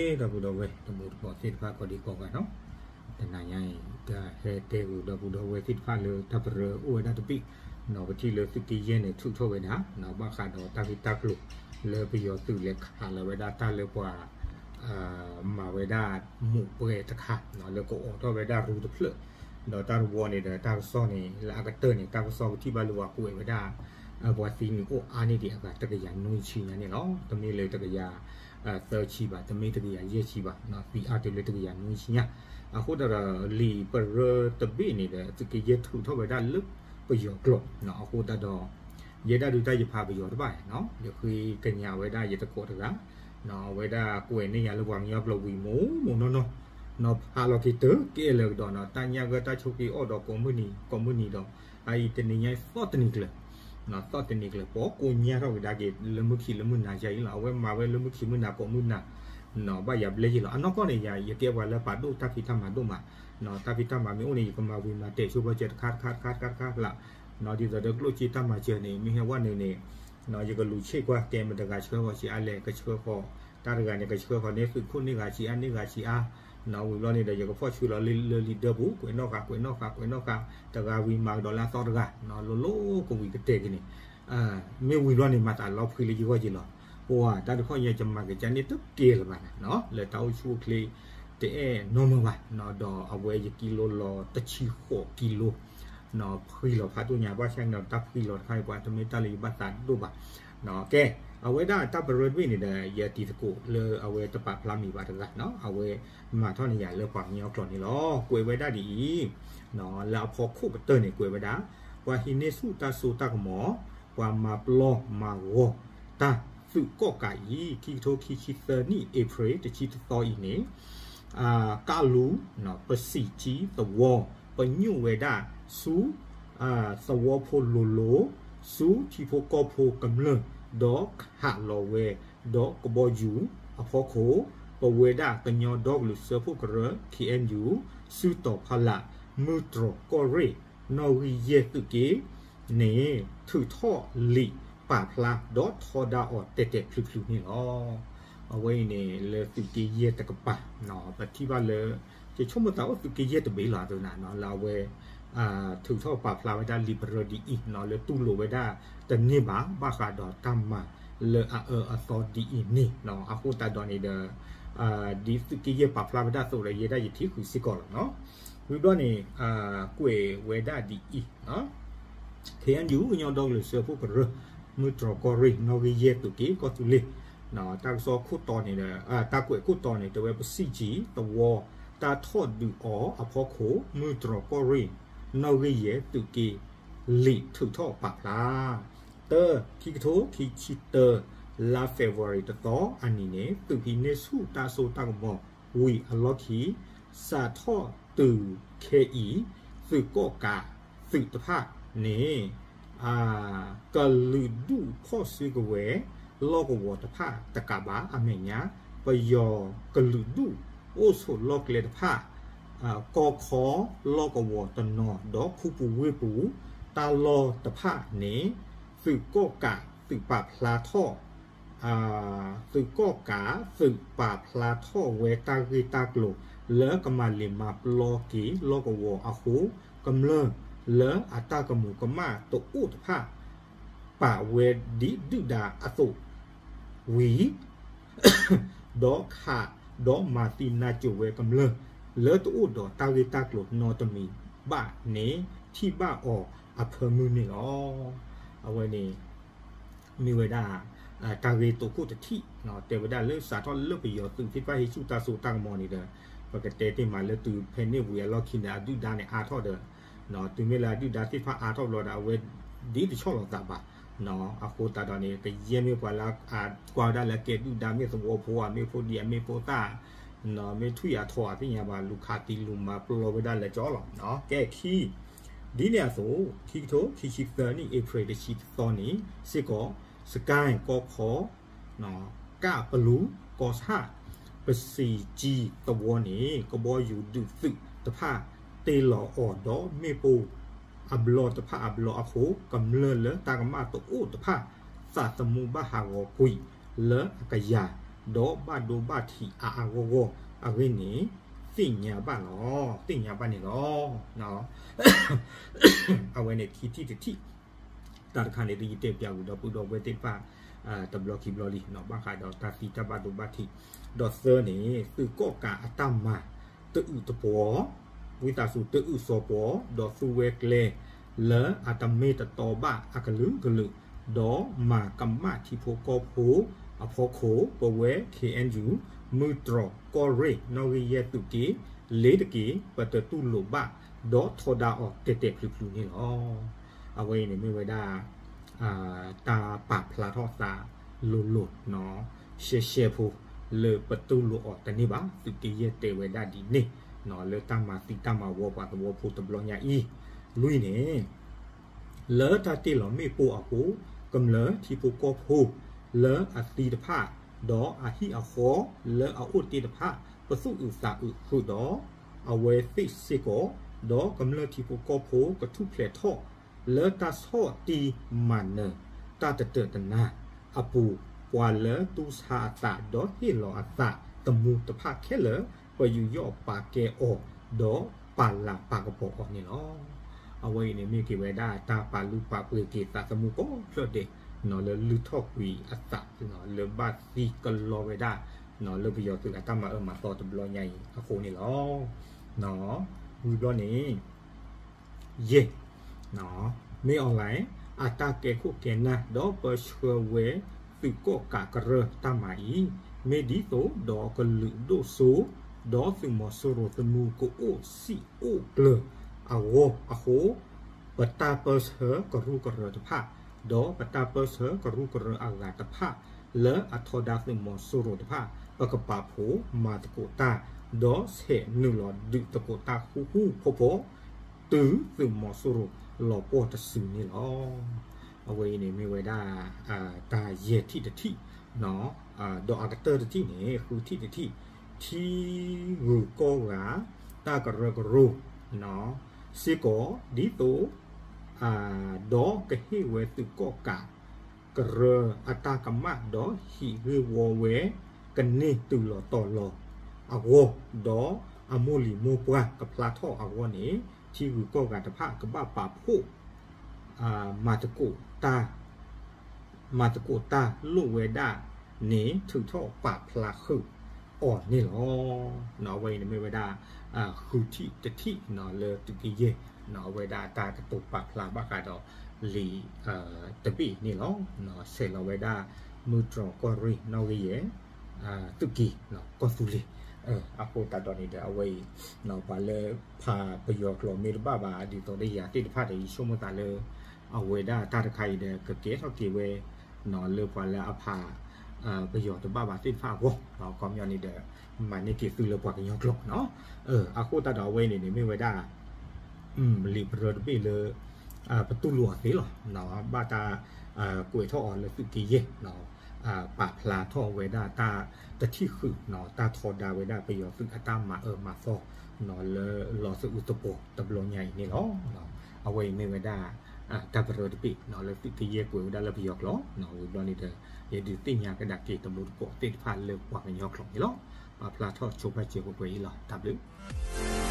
ဒီပုၢ်ဒီဝဲၢ်တံၤသကိးသ့ၣ်တဖၣ်ကိးဒံကိးဂၤနီၤ, တနၤညါအံၤ တၢ်ဟဲတဲဂုာ်ဒီပုၢ်ဒီဝဲၢ်သ့ၣ်တဖၣ်လၢတၢ်ပရၢအိၣ်ဝဲဒၣ်တဘ့ၣ်နီၤ, ပထံၣ်လၢသုးက့ယဲၢ်န့ၣ် ထုးထီၣ်ဝဲဒၣ် ဘၣ်ဃးဒီးတၢ်ဂ့ၢ်တၢ်ကျိၤလၢပယီၤသုးလဲၤခးလီၤဝဲဒၣ်တၢ်လၢပှၤ မၤဝဲဒၣ်မူးပွဲတခါ လၢကအိးထီၣ်ဝဲဒၣ်ရူတဖျၢၣ်, ဒီးတၢ်တဝီန့ၣ်ဒီးတၢ်ကစီၣ်န့ၣ် လၢအကတၢၢ်န့ၣ် တၢ်ကစီၣ်ပထံၣ်ဘၣ်လၢပှၤကွဲးဝဲဒၣ် ပှၤသံန့ၣ်အိၣ်အါန့ၢ်ဒံးအဂၤတကယၤနွံဆံညါန့ၣ်လီၤ. တမ့ၢ်လၢတကယၤသၢဆံဘၣ်, တမ့ၢ်တကယၤယဲၢ်ဆံဘၣ်, သံအါတုၤလၢတကယၤနွံဆံညါ. အဃိသတးဒီး လံာ်ပရၢတဘ့ၣ်န့ၣ်ဒီး သုးက့ယဲၢ်ထုးထီၣ်ဝဲဒၣ်လၢပယီၤကျိာ်, အဃိသတးဒီး ယဲဒၣ်ဒုးတၢ်ယဖးပယီၤတဘၣ်နီၤ, ယဃ့ကညးဝဲဒၣ်ယသကိးတဂၤ အဝဲဒၣ်ကွဲးန့ၢ်ယၤလၢပှၤကညီကျိာ်ဝံၤမူးမူးနီၢ်နီၢ်နီၤ, ဖးလီၤက့ၤတကဲလၢာ်ကဒီးနီၤ, တၢ်ညၣ်ဂၢၢ်တၢ်ဆိးက့အိၣ်ဒီးကိးမုၢ်နံၤ ကိးမုၢ်နံၤဒီး အအံၤတနံၤညါအံၤသီၣ်တနံၤကျၢၤ, သီၣ်တနံၤကျၢၤ ပကိးညါထီၣ်ကဒါက့ၤလၢမုၢ်ခံလၢမုၢ်နၤယါအံၤလီၤ. အဝဲမၤဝဲလၢမုၢ်ခံမုၢ်နၤကိးမုၢ်နၤ ဘၣ်ယၤဘျဲၣ်ယံၤလီၤ. အနီၢ်ကီၢ်န့ၣ် ယၤယကဲပှၤလၢပာ်ဒိၣ်တၢ်ဖံးတၢ်မၤဒိၣ်မး, တၢ်ဖံးတၢ်မၤမ့ၢ်အိၣ်န့ၣ် ယကမၤဝံၤမၤတဲာ်ဆိပာ်စၢၤတခါတခါတခါတခါတခါလၢ ဒ်သိးဒီးကျိၣ်စ့တၢ်မၤစၢၤန့ၣ် မ့ၢ်ဟဲဝဲန့ၣ်န့ၣ် ယကလူၤဆ့ၣ်ကွၢ်တဲမတဂၤဆှၢဃီၤဆံးအါလဲၣ် ကဆှၢဃီၤ တၢ်တဂၤန့ၣ် ကဆှၢဃီၤန့ၢ်သုးခိၣ်န့ၢ်ဂၤဆံးအါန့ၢ်ဂၤဆံးအါ, ဝံၤဘျီန့ၣ်ဒီး ယကဖီၣ်ဆှၢလီၤလၢလံာ်ဒၢပူၤ ကွဲးနီၣ်ဃာ် ကွဲးနီၣ်ဃာ် ကွဲးနီၣ်ဃာ် တဂၤဝံၤမၤကဒီးလၢအသီတဂၤ လိၤလိၤကဝံၤကတဲာ်က့ၤန့ၣ် မ့ၢ်ဝံၤဘျီန့ၣ် မၤသးလီၤဖှံလၢယဂီၢ်က့ၤလီၤ. ပှၤတၢ်တခီညါ ယမၤက့ၤကန့ၣ်တကဲလၢၤဘၣ်နၤ, လၢတၢ်အိၣ်ဆူၣ်အိၣ်ချ့ တအဲၣ်နီတမံၤဘၣ်, ဒီးအဝဲယကံလိလီၤတဆံဃိးကံလိ ဖှံလီၤဖးဒိၣ်ညါ ဘၣ်ဆၣ်န့ၣ်ဒီး တၢ်ဖှံလီၤတခါအံၤ ပှၤတမ့ၢ်တၢ်လၢယဘၣ်သးဒိၣ်ဘၣ်. ကဲ, အဝဲဒၣ်တၢ်ပရၢတဘ့ၣ်န့ၣ်ဒီး ယတံၤသကိးလၢအဝဲတပာ်ဖျါမံၤဘၣ်တဂၤနီၤ, အဝဲမၤထီၣ်န့ၢ်ယၤလၢပှၤကညီကျိာ်န့ၣ်လီၤ. ကွဲးဝဲဒၣ်ဒ်အံၤ, လၢအဖီခိၣ်ကတၢၢ်န့ၣ် ကွဲးဝဲဒၣ် ပှၤဟံးန့ၢ်ဆူၣ်တၢ်စိတၢ်ကမီၤ, ပှၤမၤပျီမၤဂီၤတၢ်သုးကီၣ်ကးအံၤ ခံကထိခံဆံသၢနံၣ် April တဆံတသီအံၤန့ၣ် ကးလူၤ ပစံၣ်ကၠံသဝီ ပညိၣ်ဝဲဒၣ်ဆူ သဝီဖိလိၤလိၤ ဆူထံဖိကီၢ်ဖိကမျၢၢ် ဒီးခးလီၤဝဲ ဒီးကဘီယူၤအဖီခိၣ် ပဝဲဒၣ်ကညီဒီကလုာ်စၢဖှိၣ်ကရၢ K N U စုတီၤဖီလာ် မုၢ်တြီၤကီၢ်ရ့ၣ် နီၣ်ဂံၢ်ယဲၢ်သုးက့ န့ၣ် ထုးထီၣ်လံာ်ပာ်ဖျါ ဒီးထီဒါအီၤတဲာ်တဲာ်ဖျုးဖျုးန့ၣ်လီၤ. အဝဲအံၤန့ၣ် လၢသုးက့ယဲၢ်တကပၤ ပထံၣ်ဘၣ်လၢ ယဆိကမိၣ်သးအိၣ်သုးက့ယဲၢ်တဘ့ၣ်လီၤ သနာ်နီၤ လၢအဝဲ ထုးထီၣ်ပာ်ဖျါဝဲဒၣ်လံာ်ပရၢဒ်အံၤနီၤ လၢတူၢ်လိာ်ဝဲဒၣ်တန့ၢ်ဘၣ် ဘၣ်ဃးဒီးတၢ်မၤလၢအအၢအသီဒ်အံၤန့ၣ်နီၤ အဃိသတးဒီးန့ၣ်ဒီး ဒ်သုးက့ယဲၢ်ပာ်ဖျါဝဲဒၣ်အသိးဒီး ယဲဒၣ်ယထံၣ်ဃုာ်စ့ၢ်ကီးလီၤနီၤ. ဝံၤဘျီန့ၣ် ကွဲးဝဲဒၣ်ဒ်အံၤ K N U ကညီဒီကလုာ်စၢဖှိၣ်ကရၢ မုၢ်တြီၤကီၢ်ရ့ၣ် နီၣ်ဂံၢ်ယဲၢ်သုးက့ ကီၢ်သူလ့ၤ တၢ်ကစီၣ်ခိၣ်တီန့ၣ်ဒီး တၢ်ကွဲးခိၣ်တီန့ၣ် တဲဝဲပစံၣ်ကၠံသဝီ တၢ်ထီၣ်ဒုးအီၤအဖီခိၣ် မုၢ်တြီၤကီၢ်ရ့ၣ် နီၣ်ဂံၢ်ယဲၢ်သုးက့ လံာ်ထုးထီၣ်ပာ်ဖျါ တၢ ခံကထိခံဆံတၢ လါ February တသီအနံၤန့ၣ် သုးဟံးန့ၢ်ဆူၣ်တၢ်စိတၢ်ကမီၤဝံၤအလီၢ်ခံ စးထီၣ်တုၤခဲအံၤ သုးကီၣ်ကးသုးတဖၣ်န့ၣ် ကလုာ်ဒူၣ်ဖီၣ်စုကဝဲၤ လီၢ်ကဝီၤတဖၣ်တကးဘၣ် အမဲာ်ညါ ပယီၤကလုာ်ဒူၣ်အိၣ်ဆိးလီၢ်ကျဲတဖၣ် ကီၢ်ခီလီၢ်ကဝီၤတနီၤ ဒီးခူပူၤဝ့ၢ်ပူၤ တၢ်လီၢ်တဖၣ်န့ၣ် သုးကီၣ်ကးသုးပာ်ဖျါထီၣ် သုးကီၣ်ကးသုးပာ်ဖျါထီၣ်ဝဲတၢ်ဂ့ၢ်တၢ်ကျိၤ လၢကမၤလ့ၤမၤပျီက့ၤ လီၢ်ကဝီၤအဃိ ကမျၢၢ်လၢအတၢ်ကမူၤကမၣ်တအိၣ်တဖၣ် ပာ်ဝဲဒ်ဒုၣ်ဒါအသိးဝံၤ ဒီးခးဒီးမၤသံနါစိၤဝဲကမျၢၢ် လၢတအိၣ်ဒီးတၢ်ဂ့ၢ်တၢ်ကျိၤနီတမံၤဘၣ်န့ၣ် ထံၣ်ဘၣ်အီၤအဖၢမုၢ်န့ၣ်လီၤ. အဝဲန့ၣ် မ့ၢ်ဝဲဒၣ် တၢ်ဂ့ၢ်တိခိၣ်တထံၣ် တဲဝဲဒၣ်လၢစးထီၣ်လၢပယီၤသုးသ့ၣ်တဖၣ်ဟံးဆူၣ်တၢ်စိတၢ်ကမီၤန့ၣ်ဒီး ပကတဲတ့ၢ်မးလၢတုၤဖဲန့ၣ်ဝံၤအလီၢ်ခံန့ၣ် အဒုၣ်ဒါန့ၣ်အါထီၣ်ဒီး တုၤမ့ၢ်လၢအဒုၣ်ဒါသ့ၣ်တဖၣ်အါထီၣ်ဘျီဒီး အဝဲဒ်တဆီၣ်လီၤသးဘၣ် အဃိသတးဒီးန့ၣ် ကယဲၢ်မ့ၢ်ပှၤလၢအကွၢ်ဝဲဒၣ်လၢကဲဒုၣ်ဒါမ့ၢ်သဝီဖိ အမ့ၢ်ဖိဒံအမ့ၢ်ဖိသၣ် မ့ၢ်ထွံၣ်အထီၣ်အသ့ၣ်ညါဘၣ် လူၤခးသံလူၤမၤပျီဝဲဒၣ်လၢကၠီလီၤ. ကဲခံ ဒ်န့ၣ်အသိး ခံကထိခံဆံသၢနံၣ် April တဆံတသီန့ၣ်စ့ၢ်ကီး စကဲၣ်ကီၢ်ခီ ကးပလူၤကီၢ်ဆၣ် ပစံၣ်ကၠံသဝီန့ၣ် ကဘီယူၤဒုးသုးတဖၣ် တ့ၢ်လီၤအီၤဒီးမ့ၣ်ပိၢ်အဘျီတဖၣ်အဘျီအဃိ ကမျၢၢ်လၢတၢ်ကမၣ်တအိၣ်တဖၣ် သးသမူဘၣ်ဟးဂီၤကွံာ်လၢအကယၤ ဒီးဘၣ်ဒိဘၣ်ထံးအါအါဂီၢ်ဂီၢ်အဂ့ၢ်န့ၣ် သ့ၣ်ညါဘၣ်လီၤ, သ့ၣ်ညါဘၣ်န့ၣ်လီၤ. အဝဲန့ၣ်ခံထံၣ်တထံၣ် တၢ်တခါန့ၣ် ဒ်ယတဲပၠးဝံၤဒီပုၢ်ဒီဝဲၢ်သ့ၣ်တဖၣ် တဘျီခံဘျီလံ ဘၣ်ဃးဒီးတၢ်သံတၢ်ဘၣ်ဒိဘၣ်ထံး, ဒီးသၢန့ၣ် သုးကီၣ်ကးအတၢ်မၤတအုးတပှီၤ, ဝံသးစူၤတအုးစီၤပှီၤ ဒီးသူဝဲကျဲ လၢအတမ့ၢ်တတီဘၣ်အကလုာ်ကလုာ်, ဒီးမၤကမၣ်ထံဖိကီၢ်ဖိအဖီခိၣ် ပဝဲ ခ့ၣ်အဲၣ်ယူၣ် မုၢ်တြီၤကီၢ်ရ့ၣ် နီၣ်ဂံၢ်ယဲၢ်သုးက့ လ့ၤတက့ၤ ပတတူၢ်လိာ်ဘၣ် ဒီးထီဒါအီၤတဲာ်တဲာ်ဖျုးဖျုးန့ၣ်လီၤ. အဝဲအံၤန့ၣ်မ့ၢ်ဝဲဒၣ် တၢ်ပာ်ဖျါထီၣ်သးလိၤလိၤ ရှဲရှဲဖိ လၢပတူၢ်လိာ်အီၤတန့ၢ်ဘၣ် သုးက့ယဲၢ်တဲဝဲဒၣ်ဒ်န့ၣ် လၢတၢ်မၤသံတၢ်မၤဝီပှၤသဝီဖိတဘျီညါအံၤ, လွံၢ်န့ၣ် လၢတၢ်တ့ၢ်လီၤမ့ၣ်ပိၢ်အဃိ ကမျၢၢ်ထံဖိကီၢ်ဖိ လၢအသံတဖၣ် ဒီးအဟံၣ်အဃီလၢအအိၣ်တ့ၢ်တဖၣ် ပသူၣ်အုးသးအုးဃုာ်ဒီး အဝဲသ့ၣ်စ့ၢ်ကီး ဒီးကမျၢၢ်ထံဖိကီၢ်ဖိကထူၣ်ဖျဲးထီၣ် လၢတၢ်ဆီၣ်တံၢ်မၤနၢၤ တၢ်တတၢာ်တနါအပူၤ ပှၤလၢတူၢ်ဆါအသး ဒီးဟ့ၣ်လီၤအသးသမူတဖၣ်ခဲလၢာ် ပယူးယီၣ်ပာ်ကဲအီၤ ဒီးပာ်လၤပာ်ကပီၤအီၤန့ၣ်လီၤ. အဝဲအံၤန့ၣ်မ့ၢ်က့ၤဝဲဒၣ်တၢ်ပာ်လုၢ်ပာ်ပှ့ၤက့ၤသးသမူကိးဖျၢၣ်ဒဲး လၢလုၢ်ထီၣ်ကွံာ်အသး လၢဘၣ်သံကလီဝဲဒၣ် လၢပယီၤသုးအတၢ်မၤအၢမၤသီတဘျီညါအံၤအဃိန့ၣ်လီၤ. ဝံၤဘျီန့ၣ် ယဲၢ် မ့ၢ်အီၣ်လဲၣ် အတၢ်ကဲခိၣ်ကဲနၢ် ဒီးပၢဆှၢဝဲသုးကီၣ်ကးကရၢတၢ်မၤအံၤ မ့ၢ်ဒ်သိးဒီးကလုာ်ဒိၣ်စိ ဒီးသုးမီၤစိရိၤသမူကအိၣ်စံာ်အိၣ်ကျၢၤအဂီၢ်အဃိ ပတၢ်ပၢဆှၢကရူၢ်ကရၢတဖၣ် ဒီးပတၢ်ပၢဆှၢကရူၢ်ကရၢအဂၤတဖၣ် လၢအထီဒါသုးမီၤစိရိၤတဖၣ် ပကပာ်ဖှိၣ်မၤသကိးတၢ် ဒီးဆဲးနုာ်လီၤဒုးသကိးတၢ်ဃူဃူဖိးဖိး တုၤသုးမီၤစိရိၤလီၤပှီၢ်တစုန့ၣ်လီၤ. အဝဲအံၤန့ၣ်မ့ၢ်ဝဲဒၣ် တၢ်ယဲၢ်ထံၣ်တထံၣ် ဒီးအကတၢၢ်တထံၣ်န့ၣ် ဃုထံၣ်တထံၣ် ထံဂုၤကီၢ်ဂၤ တၢ်ကရၢကရိ စ့ၢ်ကီး ဒ်သိး ဒီးကဟ့ၣ်ဝဲသုးကီၣ်ကး ကရၢအတၢ်ကမၣ် ဒီးဟံးဂ့ၢ်ဝီဝဲ ကန့ၢ်တုၤလီၤတီၤလီၤအဂီၢ် ဒီးအမိၢ်လံၤမိၢ်ပှၢ်ကဖျါထီၣ်အဂီၢ်န့ၣ် ထံဂုၤကီၢ်ဂၤတဖၣ်ကဘၣ်ပာ်ဖှိၣ် မၤသကိးတၢ် မၤသကိးတၢ်လိၣ်ဝဲဒၣ်န့ၣ် ထုးထီၣ်ပာ်ဖျါဃုာ်အီၤန့ၣ်လီၤ. အဝဲအံၤန့ၣ်မ့ၢ်ဝဲဒၣ် ဃုထံၣ်တထံၣ်လၢသုးက့ယဲၢ် အဝဲဒၣ်တၢ်ကတိၤပာ်ဖျါဘၣ်ဃးဒီးလံာ်တဘ့ၣ်န့ၣ်လီၤ. ဆဲးလီၤဝဲဒၣ် မုၢ်တြီၤကီၢ်ရ့ၣ်နီၣ်ဂံၢ်ယဲၢ် သုးက့ ကီၢ်သူလ့ၤ အဃိသတးဒီးန့ၣ်ဒီး အဝဲအံၤ ပှၤလၢဖးပယီၤကျိာ်မ့ၢ်တဘၣ်ဘၣ် ဒ်သိးဒီးယၤသ့ၣ်တဖၣ်ဒီး ယဆိကမိၣ်သးလၢ အဝဲဒၣ်တၢ်တခါအံၤဒီး ကကဲထီၣ်က့ၤဝဲ လၢပှၤလၢအဖး ပယီၤတဘၣ်ဘၣ်သ့ၣ်တဖၣ်အဂီၢ် ခီပညီန့ၣ်ဒီး မၤန့ၢ်က့ၤသုလၢပှၤကညီကျိာ်နီၤ. အဃိသတးဒီးအဝဲန့ၣ်န့ၣ် မ့ၢ်ဝဲဒၣ် လံာ်ပရၢတဘ့ၣ်လၢ ပတူၢ်လိာ်အီၤသ့လီၤ. ဘၣ်တၢ်ကွဲးထီၣ်အီၤလၢသုးက့ယဲၢ် ပာ်ဖျါထီၣ်ဝဲဒၣ်တၢ်တထံၣ်ဃုာ် တၢ်ထီဒါဝဲဒၣ်ပယီၤသုးအတၢ်မၤအၢမၤသီ လၢလီၤသးအုးသပှီၤတဘျီညါအံၤန့ၣ်လီၤ. အဝဲအံၤမ့ၢ်ဝဲဒၣ်တၢ်ပရၢတဘ့ၣ်လၢသုးက့ယဲၢ်ကွဲးဝဲဒၣ်လၢပယီၤကျိာ် ဝံၤဘျီန့ၣ်ဒီး ယဒုးသ့ၣ်ညါကဒါက့ၤတမူတကိးသ့ၣ်တဖၣ်လၢပှၤကညီကျိာ်န့ၣ်လီၤ. ပာ်ဖျါထီၣ်ဆိပာ်စၢၤပှဲၤပှဲၤအံၤလီၤ. တၢ်ဘျုး